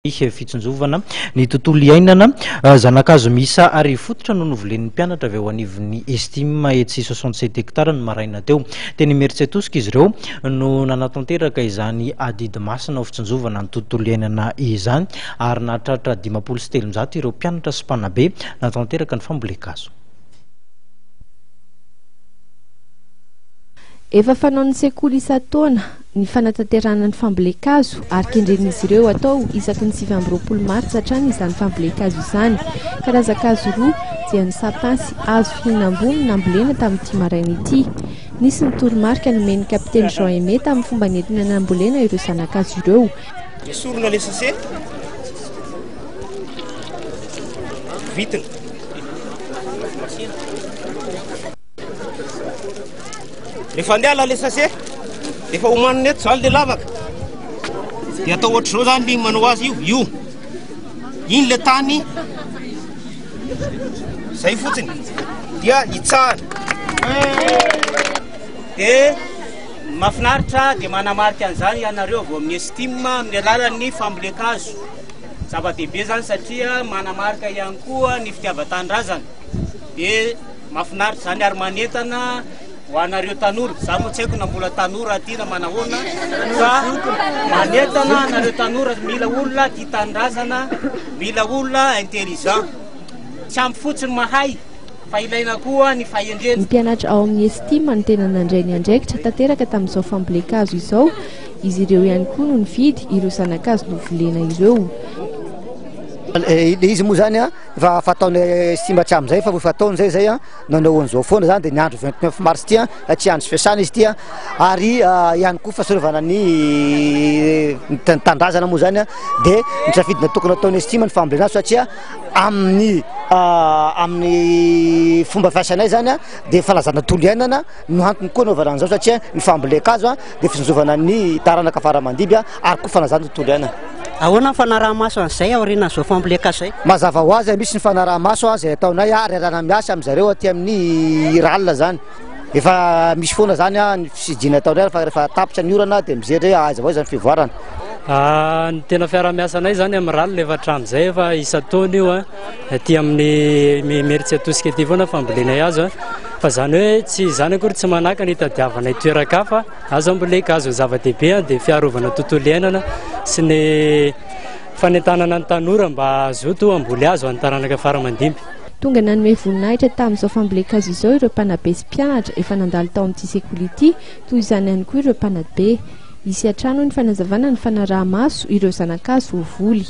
Fitsinjovana ny tontolo iainana. Zana-kazo miisa arivo fototra no novolen'ny mpianatra avy eo anivon'ny Estim etsy 67 hectares ny maraina teo. Teny Imerintsiatosika izy ireo no nanatanteraka izany adidy masina ho fitsinjovana ny tontolo iainana izany ary nahatratra 350 ireo mpianatra sy mpanabe natanteraka ny fambolen-kazo. Efa fanaon'ny sekoly isan-taona ny fanatanterahana ny fambolen-kazo ary kendren'izy ireo atao isaky ny 29 martsa hatrany izany fambolen-kazo izany. Karazan-kazo roa dia ny sapin sy hazo fihinam-boa no nambolena tamin'ity maraina ity. Nisy ny toromarika nomen'ny kapiteny Jean Aimé tamin'ny fomba nentina nambolena ireo zana-kazo ireo. Esorina ilay sachet, vitina. Rehefa andeha ala le sachet, efa omanina eto zany le lavaka. Dia atao ohatr'izao zany le manao azy io, io. Iny le tany, zay fotsiny. Dia hitsahana. Dia mahafinaritra dia manamarika an'izany ianareo avy ao amin'ny Estime amin'ny alalan'ny fambolen-kazo. Zava-dehibe izany satria manamarika ihany koa ny fitiavan-tanindrazana. Dia mahafinaritra izany ary manentana ho anareo tanora. Za moa tsy haiko na mbola tanora aty na manahoana fa manentana anareo tanora, mila olona tia tanindrazana, mila olona intelligent. Tsy ampy fotsiny mahay fa ilaina koa ny fahendrena. Ny mpianatra ao amin'ny Estima no tena nandray ny andraikitra tanteraka tamin'izao fambolen-kazo izao. Izy ireo ihany koa no nividy ireo zana-kazo novolena ireo. Ilay izy moa izany efa fataon'ny Estima hatramin'izay, efa fataony izay izay nanao an'izao foana izany dia ny andro 29 mars ity tsy andro fiasana izy ity ary ihany koa fahasoavana ny tanindrazana moa izany dia ny safidy natokana ataon'ny Estima ny fambolena azy satria amin'ny amin'ny fomba fiasanay izany dia falazana tontolo iainana no antony koa anaovana an'izao satria ny fambolen-kazo dia fitsinjovana ny taranaka fara aman-dimby ary koa fanajana ny tontolo iainana. Ahoana ny fanaraha-maso an'izay aorianan'izao fambolen-kazo izay? Mazava ho azy, misy ny fanaraha-maso izay ataonay ary arahana miasa amin-dry zareo aty amin'ny RAL izany. Efa misy foana izany ny fisidiana ataonay fa rehefa tapitra ny orana dia mijery hoe aiza ho aiza ny fivoarana. Ny tena fiaraha-miasanay izany amin'ny RAL efa hatramin'izay efa isan-taona io, aty amin'ny Imerintsiatosika aty foana fambolenay hazo. Fa izany hoe tsy izany akory tsy manakana hitadiavanay toeran-kafa azo ambolen-kazo. Ny zava-dehibe dia fiarovana tontolo iainana sy ny fanentanana ny tanora mba hazoto hamboly hazo ho an'ny taranaka fara aman-dimby. Tonga nanome voninahitra tamin'izao fambolen-kazo izao ireo mpanabe sy mpianatra efa nandalo tao amin'ity sekoly ity, toy izany ihany koa ireo mpanabe. Hisy hatrany hoy ny fanazavana ny fanaraha-maso ireo zana-kazo voavoly.